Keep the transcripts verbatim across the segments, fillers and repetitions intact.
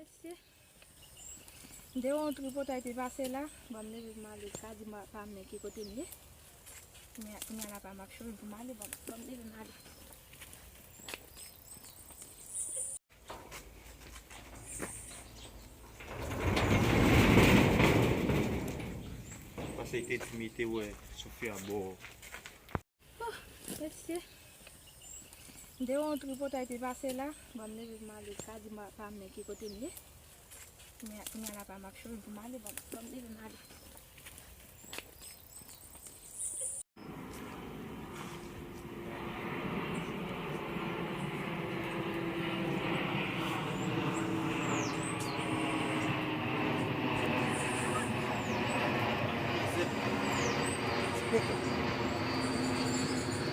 Mesye, m te wè yon tripotay te pase la. Bon, m leve pou m ale. Sa di m pa, pa m men ki kote m ye. Kounye a, kounye a la pa m ap chome pou m ale. Bon, bon, m leve m ale. Pase te di m te wè Sofia bò. Oh, mesye. M te wè yon tripotay te pase la. Bon, m leve m ale. Sa di m pa, pa m men ki kote m ye. Kounye a, kounye a la pa m ap chome pou m ale. Bon, bon, m leve m ale.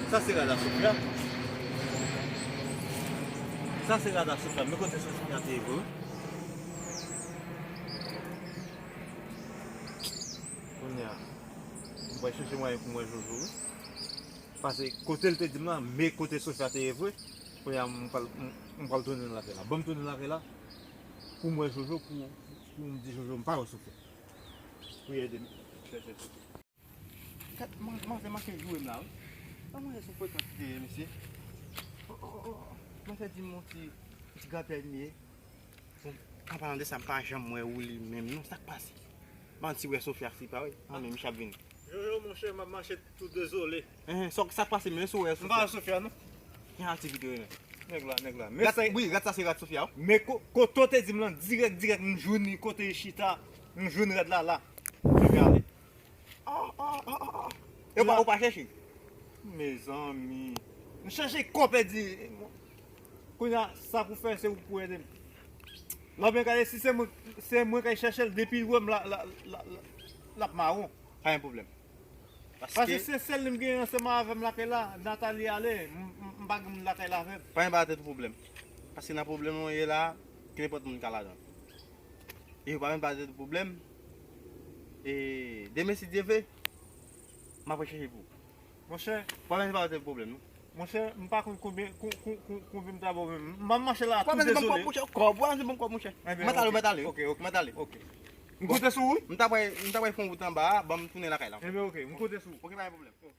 Sa se rad a Sofia. Sa se rad a Sofia. Men kote Sofia te ye vre. Kounye a, m pral chèche mwayen pou m wè Jojo, wi. Pase kote l te di m lan, men kote Sofia te ye vre. Kounye a, m pral, m, m pral tounen lakay la. Ban m tounen lakay la pou m wè Jojo, pou, pou m di Jojo m pa wè Sofia. Pou l ede m chèche Sofia. Gad, man-, manzè mache joure m la, wi. An, manzè se yon frekant li ye, mesye. Oh, oh, oh, oh. Manzè di m yon ti, ti grapyay m ye. Bon, an palan de sa, m pa janm wè Wouli menm, non. Sa k pase? Ban m ti wè Sofia si pa, wi. An, men Michel ap vini. Jojo, monchè, m ap mache tou dezole. Enhen, sa, sa k pase menm, si w wè Sofia? M pa wè Sofia, non. Ki aktivite w ye menm? Nèg la, nèg la. Men rad, sa, wi, rad sa se rad Sofia, wi. Men ko-, kote w te di m lan, dirèk, dirèk, m jwenn li kote li chita, m jwenn rad la, la. Fè m ale. Oh, oh, oh, oh, oh. E w pa, ou pa chèche? Mezanmi. M chèche kò pèdi. Kounye a, sa pou fè, se ou pou ede m. Lè w byen gade, si se mwen, se mwen k al chèche l, depi l wè m la, la, la, la, l ap mawon. Pa gen pwoblèm. Paske se sèl li m genyen ansanm avè m lakay la. Nathalie ale, m, m, m pa gen moun lakay la avè m. Pa gen pa tèt pwoblèm. Paske nan pwoblèm nou ye la, kenenpòt moun ka ladan. E yo pa menm pa tèt pwoblèm. E demen, si Dye vle, m ap chèche pou ou. Monchè, pa menm pa tèt pwoblèm, non. Monchè, m pa konn konbyen, kon-, kon-, kon-, konbyen m ta ba w menm. M ap mache la, tou dezole. Kòb, w ap di m kòb, monchè. Mèt ale, mèt ale. Ok, ok. Mèt ale. Ok. M konte sou ou, wi. M ta pral, m ta pral fè yon wout anba a, ban m tounen lakay la. Enben, ok, m konte sou ou. Ok, pa gen pwoblèm. Ok.